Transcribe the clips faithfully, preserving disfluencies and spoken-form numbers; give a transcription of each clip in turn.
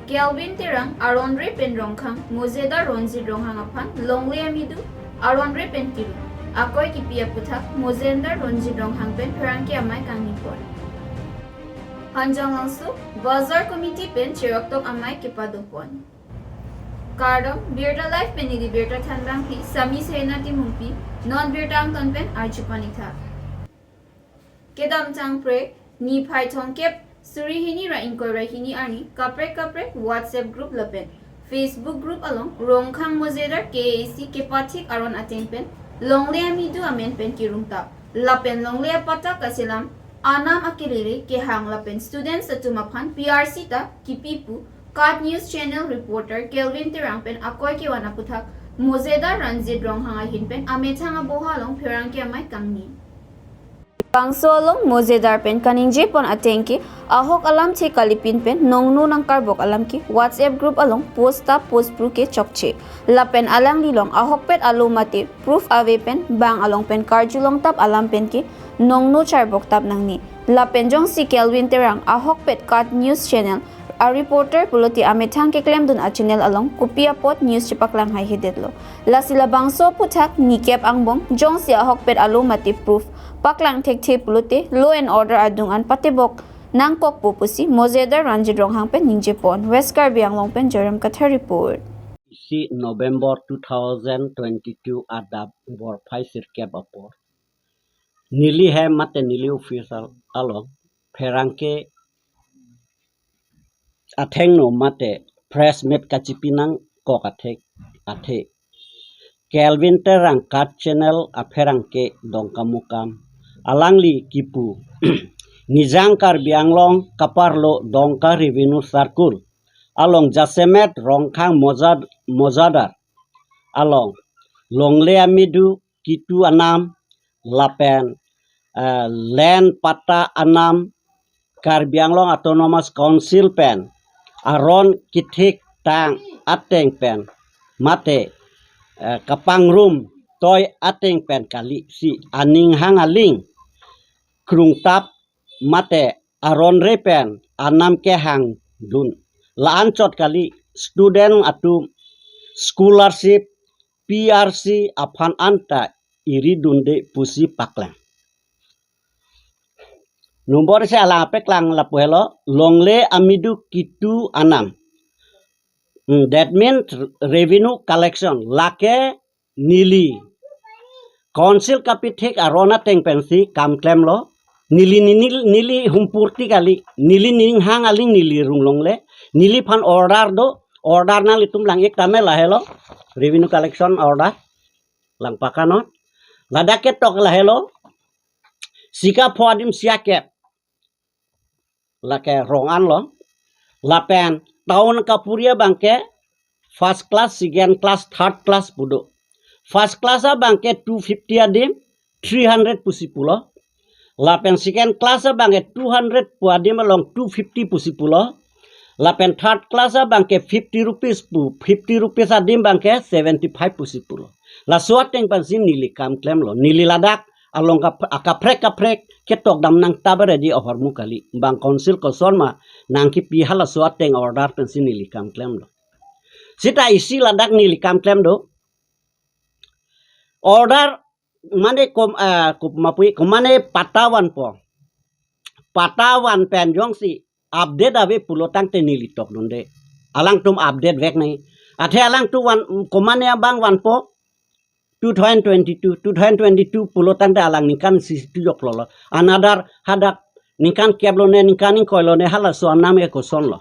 Kelvin Terang aron re pen Rongkhang Mozedar Ronjit Ronghang aphan longle amidu aron re pen kirung akoi kipi aputhak Mozedar Ronjit Ronghang pen pherangke amei kangni pon. Hanjanglangso Bazar Committee pen cheroktok amei kepado pon. Kardom, Birta Live pen neli Birta Thanrangpi, Sami Sena Timungpi, non birta angton pen arju pon-ik tha. Kedamtang pre, niphai thomkep suri hini ra ingkoi ra hini arni, kaprek kaprek WhatsApp group lapen Facebook group along Rongkhang Mozedar K A A C kepathik aron ateng pen longle amidu amen pen kirung tap. Lapen longle apatta kaselam anam akelele kehang lapen students atum aphan P R C ta kipi pu KAT News Channel reporter Kelvin Terang pen akoi kevan aputhak Mozedar Ronjit Ronghang ahin pen amethang aboha along pherangke amei kangni. Bangso along Mozedar pen kaningje pon ateng ke ahok alamthe kalipin pen nongno nangkarbok alam ke WhatsApp group along post ta post pru ke chokche. Lapen alangli along ahokpet alo mate proof ave pen bang along pen karjulong tap alam pen ke nongno charbok tap nangne. Lapen jongsi Kelvin Terang ahokpet KAT News Channel a reporter pulote amethang keklemdun a channel along kopi apot news chepaklang haihedetlo. Lasi labangso aputhak nikep angbong jongsi ahokpet alo mate proof paklang thekthe pulote law and order adung an patebok nangkokpo pusi Mozedar Ronjit Ronghang pen ningje pon. West Karbi Anglong pen Joram Kathar report. Isi November two thousand twenty-two adap borphai sirkep apor, neli hem mate neli office along pherangke athengno mate press meet kachipi nangkok athek athe Kelvin Terang KAT Channel apherangke Dongkamukam alangli kipu Nijang Karbi Anglong kaparlo Dongka Revenue Circle along jasemet Rongkhang Mozad-, Mozadar along longle amidu kitu anam lapen, eh, land patta anam Karbi Anglong Autonomous Council pen aron kethik tang ateng pen mate, eh, kapangrum toi ateng pen kali si aning hang aling krung tap mate aron re pen anam kehangdun. La-an chot kali student atum scholarship P R C aphan anta iridunde pusi paklang. Nombor se alang apeklang lapu helo longle amidu kitu anam. Hmm, that means revenue collection. Lake neli Council kapithik aron ateng pensi kam klemlo. Neli neli neli humpurti kali. Neli ning hang aling neli rung longle. Neli phan order do. Order nanglitum lang-ik tame lahelo. Revenue collection order. Lang pakanon. Ladak ketok lahelo. Sika pho adim siakep. Lake rong anlo. Lapen town kapuri abangke first class, second class, third class pu do. First class abangke two fifty adim, three hundred pusi pulo. Lapen second class abangke two hundred pu adim along two fifty pusi pulo. Lapen third class abangke fifty rupees pu, fifty rupees adim abangke seventy five pusi pulo. Laso ateng pensi neli kam klemlo. Neli ladak along kap-, akaprek kaprek ketok dam nang tabar di ahormu kali. Bang Council koson ma nangkipi halaso ateng order pensi neli kam klemlo. Sita isi ladak neli kam klem do. Order mane kom, eh, kom mapui, kom mane patta vanpo. Patta van pen jongsi update ave pulo tangte neli tokdunde. Alangtum update vek nai. Athe alangtum van, kom mane abang vanpo two thousand twenty-two, two thousand twenty-two pulo tangte alang ningkan isi tu joklo lo. Another hadak ningkan kep lone, ningkan ingkoi lone halaso anam ke koson lo.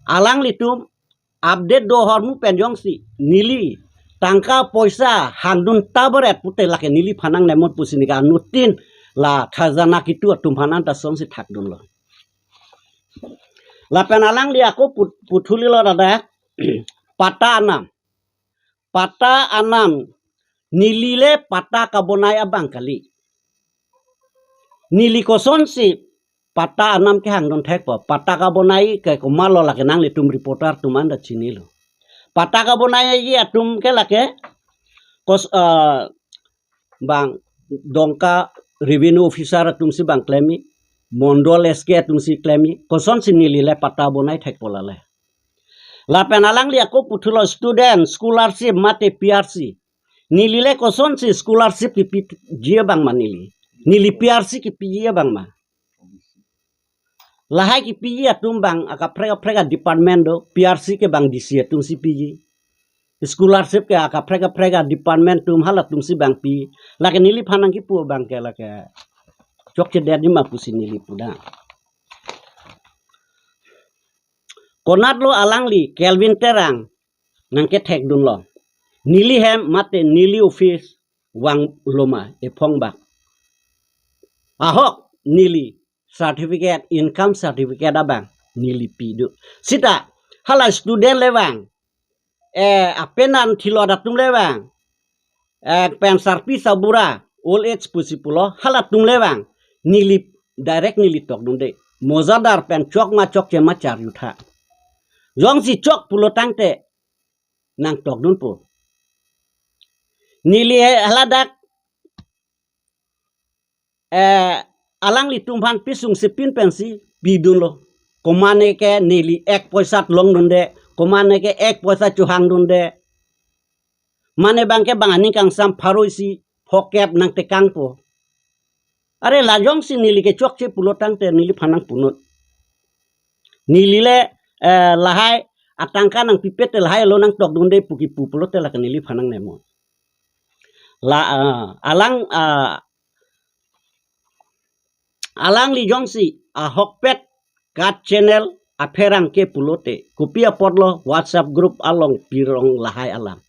Alanglitum update do ahormu pen jongsi neli tangka poisa hangdun tabar et pute lake neli phan nang nemot pusi neli ka anutin la khajana kitu atum phan anta songsi thakdunlo. Lapen alangli ako put-, puthuli lo dada patta anam. Patta anam neli le patta kabonai abang kali. Neli kosonsi patta anam kehangdun thekpo. Patta kabonai ke komatlo lake nanglitum reporter atum anta chinilo. Patta kabonai aji atum ke lake kos, eh, bang Dongka revenue officer atumsi bang klemi. Mondol S K atumsi klemji, kosonsi neli le patta bonai thekpo lale. Lapen alangli ako puthulo student scholarship mate P R C. Neli le kosonsi scholarship kipiji abang ma neli. Neli P R C kipiji abang ma. Lahai kipiji atum abang akaprek kaprek a-department do, P R C ke abang D C atumsi piji. Scholarship ke akaprek kaprek a-department atum halatumsi abang pi. Lake neliphan nangkipu abang ke lake chokchedetji ma pusi neli pudam. Konatlo alangli Kelvin Terang nangkethekdunlo. Neli hem mate neli office vanglo ma ephong bak. Ahok neli certificate, income certificate abang neli pido. Sita hala student le vang, eh, apenan thilot atum le vang, eh, pen sarpi sabura, old age pusi pulo, halatum le vang, neli direct neli tokdunde. Mojadar pen chok ma chokche ma charjutha. Jongsi chok pulo tangte nangtokdunpo. Neli he haladak, eh, alanglitum aphan pisung sipin pensi pidunlo. Komane ke neli ek poisat longdunde, komane ke ek poisa chohangdunde. Mane abang ke abang aning kangsam pharo isi phokep nangtekangpo. Are la jongsi neli ke chokche pulo tangte neliphan nangpunot. Neli le, eh, lahai atangka nangpipet te lahai lo nangtokdunde pu kipu pulote lake neliphan nangnemo. La, ah, alang, ah, alangli jongsi ahokpet KAT channel apherangke pulote kopi apotlo WhatsApp group along pirong lahai alam.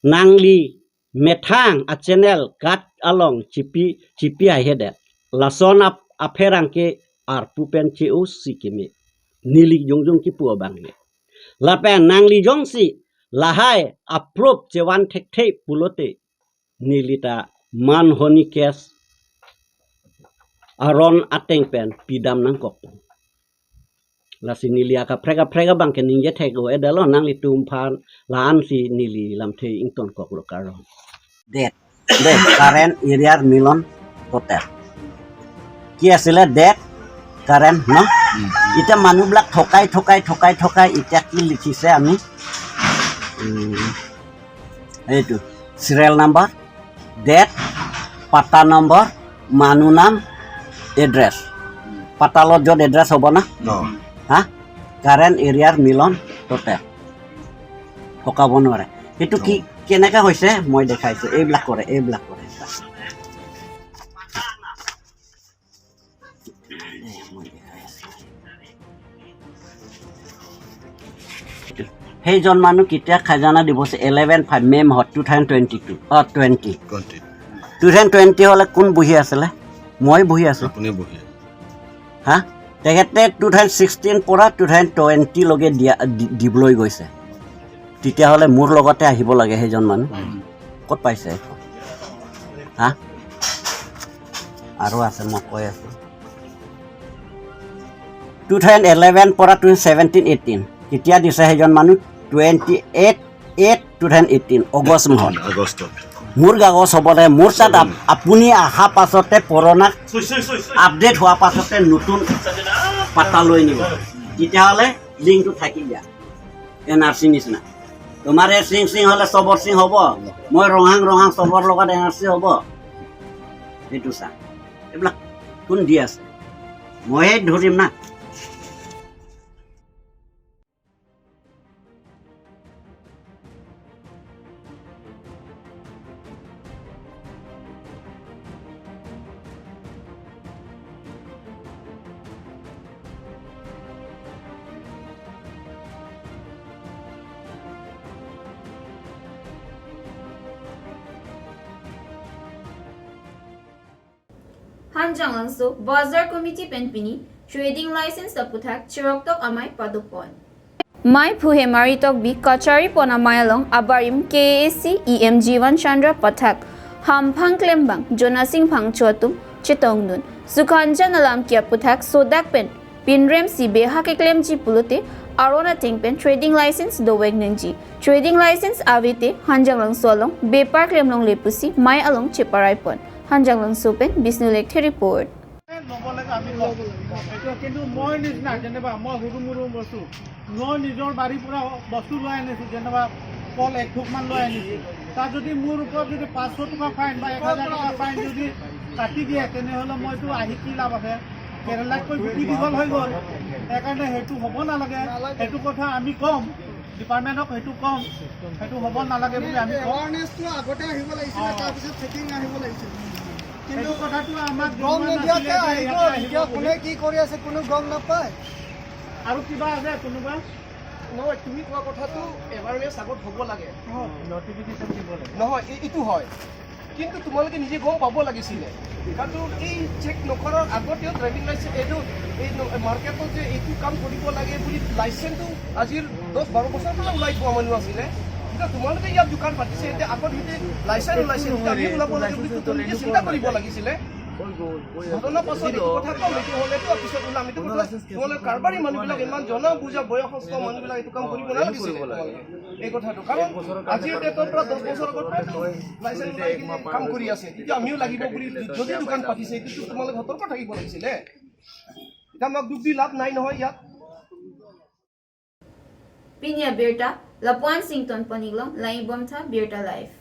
Nangli methang a-channel KAT along chipi, chipi haihedet. Lason ap-, apherangke arpu pen che-o si keme. Neli jongjong kipu abang le. Lapen nangli jongsi lahai a-proof chevan thekthe pulote neli ta manhani case aron ateng pen pidam nangkok. Lasi neli akaprek kaprek abang ke ningje thek-o-edetlo nanglitum aphan, la-ansi neli lamthe ingtonkoklo karong. Debt, debt, current arrear milon total. Ki asile debt, current, no? Hmm. Ita manublak thokai, thokai, thokai, thokai, ita ki likhise ami. Hmm. Itu, serial number, date, patta number, manu nam, address. Patta lot jot address hobo na? No. Ha? Current arrear milon total. Thokabo nore. Itu ki, no, keneka hoise, moi dekhaise, eiblak kore, eiblak kore. Heijon manu ketia khajana dibose eleven five May mahot two thousand twenty-two, oh, twenty. Twenty. Two thousand twenty hole kun bohi asile? Moi bohi aso. Apuni bohi. Ha? Tekhete two thousand sixteen pora two thousand twenty loge dia, di, dibloi goise. Tetia hole mur logote ahibo lage heijon manu. Hmm. Kot paise? Ha? Aro ase, moi koi aso. Two thousand eleven pora two thousand seventeen eighteen. Ketia dise heijon manu? Twenty-eight eight two thousand eighteen, August mahot. August. Mur kagos hobo le, mur sat ap-, apuni aha pasote purona update hoa pasote nutun patta loi nibo. Tetia hole link to thaki ja. N R C nisina. Tomar Singh Singh hole Sobor Singh hobo. Moi Ronghang Ronghang Sobor logot N R C hobo. Itu sa. Eiblak kun dia ase. Moi dhurim na. Hanjanglangso Bazar Committee pen pini trading license aputhak chiroktok amei padopon. Meiphu Hemari Tokbi kachari pon amei along abarim K A A C E M Jivan Chandra pathak hamphang klembang Jonasing Phangcho atum chetongdun. Sukhanjan alam ke aputhak sodak pen pinrem si beha keklemji pulote aron ateng pen trading license dovek nangji. Trading license avete Hanjanglangso along bepar klem longle pusi mei along cheparai pon. Hanjanglangso pen Bisnu Lekthe report. Lobo le আমি কম। এইটো কিন্তু মই নিচিনা, যেনিবা মই সৰু মৰু বস্তু, মই নিজৰ বাৰীৰ পৰা বস্তু লৈ আনিছোঁ, যেনিবা কল এক থোকমান লৈ আনিছোঁ, তাত যদি মোৰ ওপৰত যদি পাঁচশ টকা ফাইন বা এক হাজাৰ টকা ফাইন যদি কাটি দিয়ে, তেনেহ'লে মইতো আহি কি লাভ আছে? কেৰেলাতকৈ গুটি দীঘল হৈ গ'ল। সেইকাৰণে সেইটো হ'ব নালাগে, সেইটো কথা আমি কম, ডিপাৰ্টমেণ্টক সেইটো কম, সেইটো হ'ব নালাগে বুলি আমি কওঁ। এৱাৰনেছটো আগতে আহিব লাগিছিলে, অ। তাৰপিছত চেকিং আহিব লাগিছিলে। কিন্তু সেইটো কথাটো আমাক গম জনোৱা নিদিয়াকে নাছিলে যে আহি ইয়াতে গ'ল, আহিব এতিয়া বুলি। কোনে কি কৰি আছে কোনো গম নাপায়। আৰু কিবা আছে কোনোবা? নহয়, তুমি কোৱা কথাটো এৱাৰনেছ আগত হ'ব লাগে। নটিফিকেশ্যন দিব লাগে। নহয়, এই- এইটো হয়, কিন্তু তোমালোকে নিজে গম পাব লাগিছিলে। কাৰণ এই চেক নকৰাৰ আগতেও ড্ৰাইভিং লাইচেন্স এইটো এই ন- মাৰ্কেটত যে এইটো কাম কৰিব লাগে বুলি লাইচেন্সটো আজিৰ দহ বাৰ বছৰ পৰা ওলাই পোৱা মানুহ আছিলে। এতিয়া তোমালোকে ইয়াত দোকান পাতিছে, এতিয়া আগত সিহঁতে লাইচেন্স ওলাইছে, এতিয়া আমি ওলাব লাগে বুলি তুমি নিজে চিন্তা কৰিব লাগিছিলে। ঘটনা পাছত এইটো কথা কম, এইটো হ'লেতো পিছত ওলাম। এইটো কথা তোমালোকে কাৰবাৰী মানুহবিলাক, ইমান জনা বুজা বয়সস্থ মানুহবিলাক এইটো কাম কৰিব নালাগিছিলে তোমালোকে। এই কথাটো, কাৰণ আজিৰ ডেটৰ পৰা দহ বছৰ আগৰ পৰাইতো লাইচেন্স ওলাই কিনে কাম কৰি আছে, তেতিয়া আমিও লাগিব বুলি যদি দোকান পাতিছে, এইটোতো তোমালোকে সতৰ্ক থাকিব লাগিছিলে। এতিয়া আমাক দুখ দি লাভ নাই নহয় ইয়াত। Pini abirta, lapuan sington pon-iklong, lang-ibomtha Birta Live.